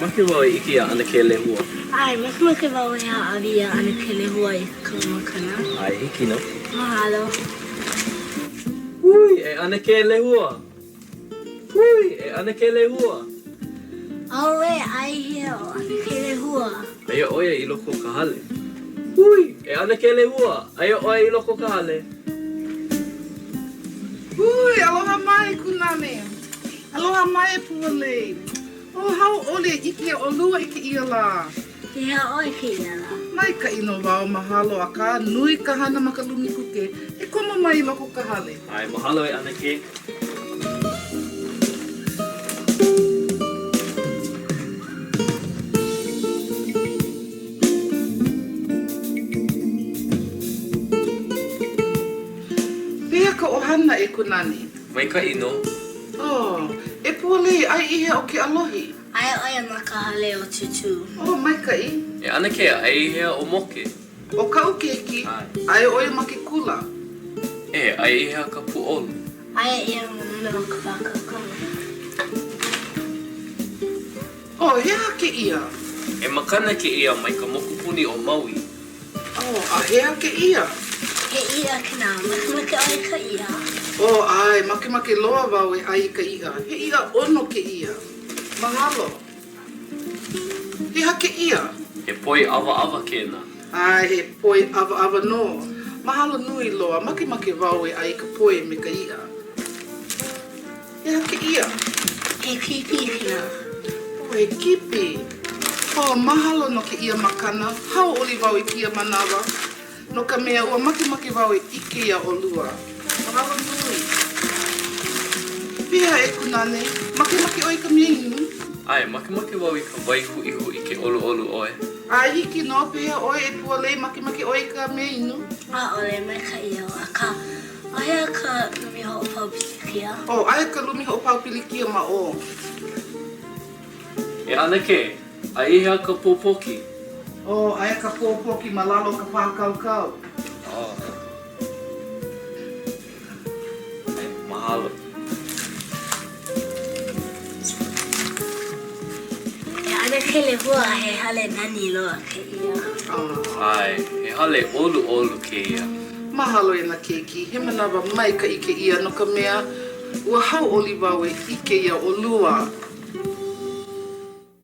Makemake wau e ʻike iā ʻAnakē Lehua. ʻAe, makemake wau e hāʻawi iā ʻAnakē Lehua i ka makana. ʻAe, hiki nō. Mahalo. Hui, e ʻAnakē Lehua! Hui, e ʻAnakē Lehua! Auē, ai hea ʻo ʻAnakē Lehua? Aia ʻo ia i loko o ka hale. Hui, e ʻAnakē Lehua! Aia ʻoe i loko o ka hale. Hui, aloha mai, Kunani. Aloha mai, e Pualei. Oh, hauʻoli e ʻike iā ʻolua i kēia lā. Pehea ʻoe kēia lā? Maikaʻi nō wau, mahalo, akā nui ka hana ma ka lumi kuke. E komo mai i loko o ka hale. ʻAe, mahalo e ʻAnakē. Pehea ka ʻohana e Kunani? Maikaʻi nō. Oh, e Pualei, ai i hea ʻo Keʻalohi? Aia ʻo ia ma ka hale o Tūtū. Oh, maikaʻi. E ʻAnakē, ai i hea ʻo Moke? ʻO kaʻu keiki, aia ʻo ia ma ke kula. E, ai i hea ka pūʻolo? Aia ia ma luna o ka pākaukau. Oh, he aha kēia? He makana kēia mai ka mokupuni ʻo Maui. Oh, a he aha kēia? He iʻa kēnā. Makemake ʻoe i ka iʻa? Oh, ʻae, makemake loa wau e ʻai i ka iʻa. He iʻa ʻono kēia. Mahalo. He aha kēia? He poi ʻawaʻawa kēnā. ʻAe, he poi ʻawaʻawa nō. Mahalo nui loa. Makemake wau e ʻai i ka poi me ka iʻa. He aha kēia? He kipi kēnā. Oh, he kipi. Oh, mahalo no kēia makana. Hauʻoli wau i kēia manawa. No ka mea, ua makemake wau e ʻike iā ʻolua. Mahalo nui. Pehea e Kunani, makemake ʻoe i ka mea inu? ʻAe, makemake wau i ka wai huʻihuʻi ke ʻoluʻolu ʻoe. ʻAe, hiki nō. Pehea ʻoe e Pualei, makemake ʻoe i ka mea inu? ʻAʻole, maikaʻi au, akā, ʻAuhea ka lumi hoʻopau pilikia? Oh, aia ka lumi hoʻopau pilikia ma ʻō. E ʻAnakē, ai i hea ka pōpoki? Oh, aia ka pōpoki ma lalo o ka pākaukau. Oh. ʻAe, mahalo. E ʻAnakē Lehua, he hale nani loa kēia. ʻAe, he hale ʻoluʻolu kēia. Mahalo e nā keiki, he manawa maikaʻi kēia no ka mea, ua hauʻoli wau e ʻike iā ʻolua.